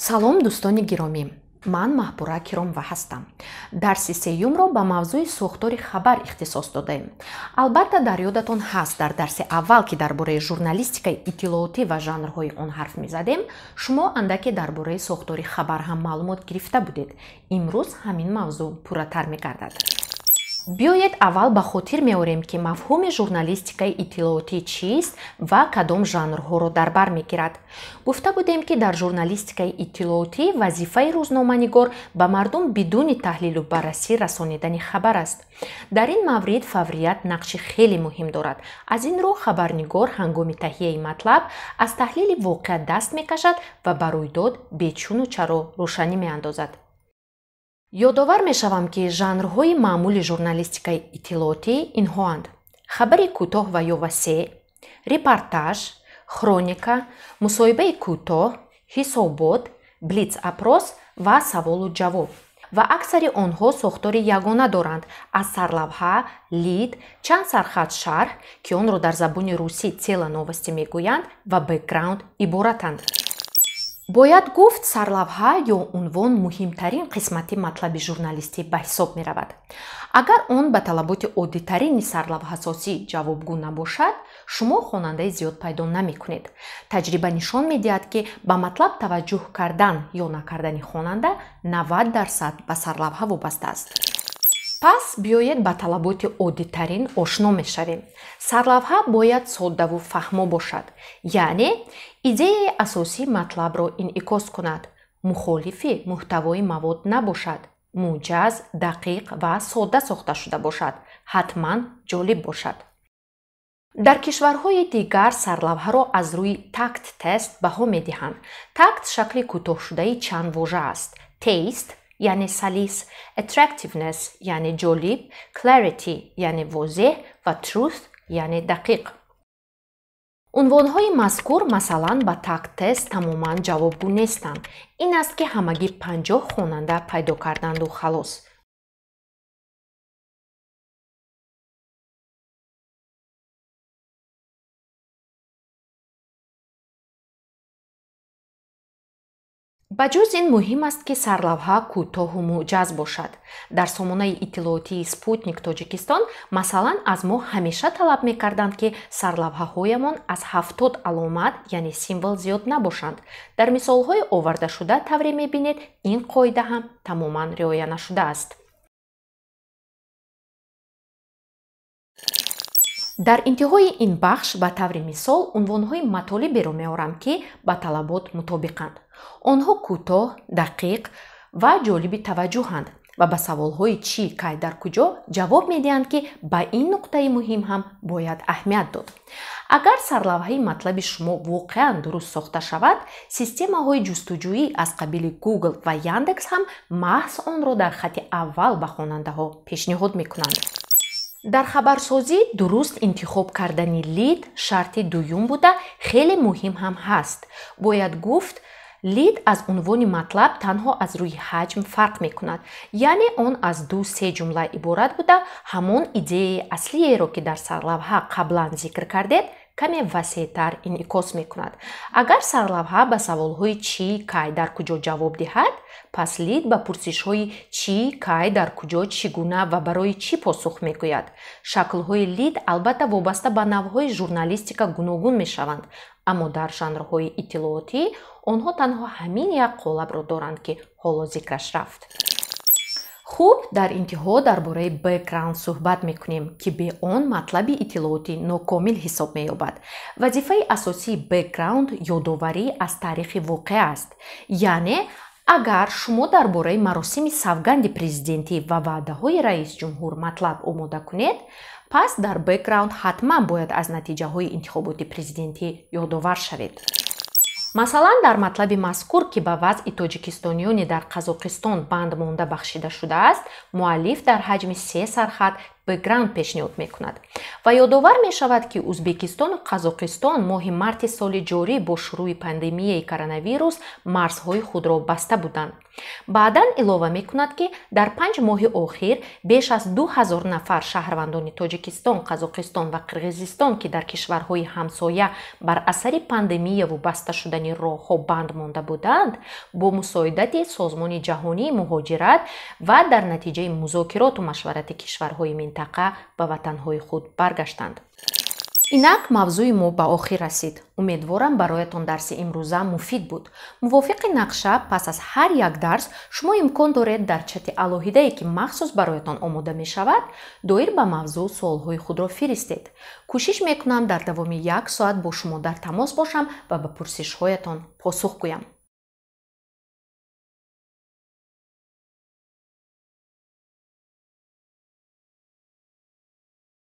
Салом, дӯстони гиромӣ! Ман Маҳбура Киромова ҳастам. Дарси сеюмро ба мавзӯи сохтори хабар ихтисос додаем. Албатта, дар ёдатон ҳаст, дар дарси аввал, ки дар бораи журналистикаи иттилоотӣ ва жанрҳои он ҳарф мезадем, шумо андаке дар бораи сохтори хабар ҳам маълумот гирифта будед. Имрӯз ҳамин мавзӯъ пурратар мегардад. Биёед, аввал ба хотир меорем, ки мафҳуми журналистикаи иттилоотӣ чист ва кадом жанрҳоро дар бар мегирад. Гуфта будем, ки дар журналистикаи иттилоотӣ вазифаи рӯзноманигор ба мардум бидуни таҳлилу баррасӣ расонидани хабар аст. Дар ин маврид фаврият нақши хеле муҳим дорад. Аз ин рӯ хабарнигор ҳангоми таҳияи матлаб аз таҳлили воқеа даст мекашад ва ба рӯйдод бечуну чаро рӯшанӣ меандозад. Ёдовар мешавам, ки жанрҳои маъмули журналистикаи иттилоотӣ инҳоанд: хабари кӯтоҳ ва ё васеъ, репортаж, хроника, мусоҳибаи кӯтоҳ, ҳисобот, блиц-опрос ва саволу ҷавоб. Ва аксари онҳо сохтори ягона доранд: аз сарлавҳа, лид, чанд сархат шарҳ, ки онро дар забони русӣ тело новости мегӯянд, ва бэкграунд иборатанд. Бояд гуфт, сарлавҳа ё унвон муҳимтарин қисмати матлаби журналистӣ ба ҳисоб меравад. Агар он ба талаботи оддитарини сарлавҳасозӣ ҷавобгӯ набошад, шумо хонандаи зиёд пайдо намекунед. Таҷриба нишон медиҳад, ки ба матлаб таваҷҷӯҳ кардан ё накардани хонанда 90% ба сарлавҳа вобаста аст. Пас биёед, ба талаботи оддитарин ошно мешавем. Сарлавҳа бояд соддаву фаҳмо бошад, яъне идеяи асосии матлабро инъикос кунад, мухолифи муҳтавои мавод набошад, муҷаз, дақиқ ва содда сохта шуда бошад, ҳатман ҷолиб бошад. Дар кишварҳои дигар сарлавҳаро аз рӯи такт тест баҳо медиҳанд. Такт шакли кӯтоҳшудаи чанд вожа аст: taste, яъне салис, attractiveness, яъне ҷолиб, clarity, яъне возеҳ, ва truth, яъне дақиқ. Унвонҳои мазкур, масалан, ба такт-тест тамоман ҷавобгӯ нестанд. Ин аст, ки ҳамагӣ 50 хонанда пайдо карданду халос. Ба ҷуз ин, муҳим аст, ки сарлавҳа кӯтоҳу муҷаз бошад. Дар сомонаи иттилоотии «Спутник Тоҷикистон», масалан, аз мо ҳамеша талаб мекарданд, ки сарлавҳаҳоямон аз 70 аломат, яъне символ, зиёд набошанд. Дар мисолҳои овардашуда, тавре мебинед, ин қоида ҳам тамоман риоя нашудааст. Дар интиҳои ин бахш ба таври мисол унвонҳои матолиберо меорам, ки ба талабот мутобиқанд. Онҳо кӯтоҳ, дақиқ ва ҷолиби таваҷҷӯҳанд ва ба саволҳои чӣ, кай, дар куҷо ҷавоб медиҳанд, ки ба ин нуқтаи муҳим ҳам бояд аҳамият дод. Агар сарлавҳаи матлаби шумо воқеан дуруст сохта шавад, системаҳои ҷустуҷӯӣ аз қабили Google ва Яндекс ҳам маҳз онро дар хати аввал ба хонандаҳо пешниҳод мекунанд. Дар хабарсозӣ дуруст интихоб кардани лид шарти дуюм буда, хеле муҳим ҳам ҳаст. Бояд гуфт, лид аз унвони матлаб танҳо аз рӯи ҳаҷм фарқ мекунад, яъне он аз ду-се ҷумла иборат буда, ҳамон идеяи аслиеро, ки дар сарлавҳа қаблан зикр кардед, каме васеътар инъикос мекунад. Агар сарлавҳа ба саволҳои чӣ, кай, дар куҷо ҷавоб диҳад, пас лид ба пурсишҳои чӣ, кай, дар куҷо, чӣ гуна ва барои чӣ посух мегӯяд. Шаклҳои лид албатта вобаста ба навъҳои журналистика гуногун мешаванд, аммо дар жанрҳои иттилоотӣ онҳо танҳо ҳамин як қолабро доранд, ки ҳоло зикраш рафт. Хуб, дар интиҳо дар бораи бэкграунд суҳбат мекунем, ки бе он матлаби иттилоотӣ нокомил ҳисоб меёбад. Вазифаи асосии бэкграунд ёдоварӣ аз таърихи воқеа аст. Яъне агар шумо дар бораи маросими савганди президентӣ ва ваъдаҳои раисҷумҳур матлаб омода кунед, пас дар бэкграунд ҳатман бояд аз натиҷаҳои интихоботи президентӣ ёдовар шавед. Масалан, дар матлаби мазкур, ки ба вазъи тоҷикистониёни дар Қазоқистон банд монда бахшида шудааст, муаллиф дар ҳаҷми се сархат Бэкграунд пешниҳод мекунад. Ва ёдовар мешавад, ки Узбекистону Қазоқистон моҳи марти соли ҷорӣ бо шурӯи пандемияи коронавирус марзҳои худро баста буданд. Баъдан илова мекунад, ки дар 5 моҳи охир беш аз 2000 нафар шаҳрвандони Тоҷикистон, Қазоқистон ва Қирғизистон, ки дар кишварҳои ҳамсоя бар асари пандемияву баста шудани роҳҳо банд монда буданд, бо мусоидати Созмони ҷаҳонии муҳоҷират ва дар натиҷаи музокироту машварати кишварҳои минтақа ба ватанҳои худ баргаштанд. Инак мавзӯи мо ба охир расид. Умедворам, бароятон дарси имрӯза муфид буд. Мувофиқи нақша, пас аз ҳар як дарс шумо имкон доред дар чати алоҳидае, ки махсус бароятон омода мешавад, доир ба мавзӯъ суолҳои худро фиристед. Кӯшиш мекунам, дар давоми як соат бо шумо дар тамос бошам ва ба пурсишҳоятон посух гӯям.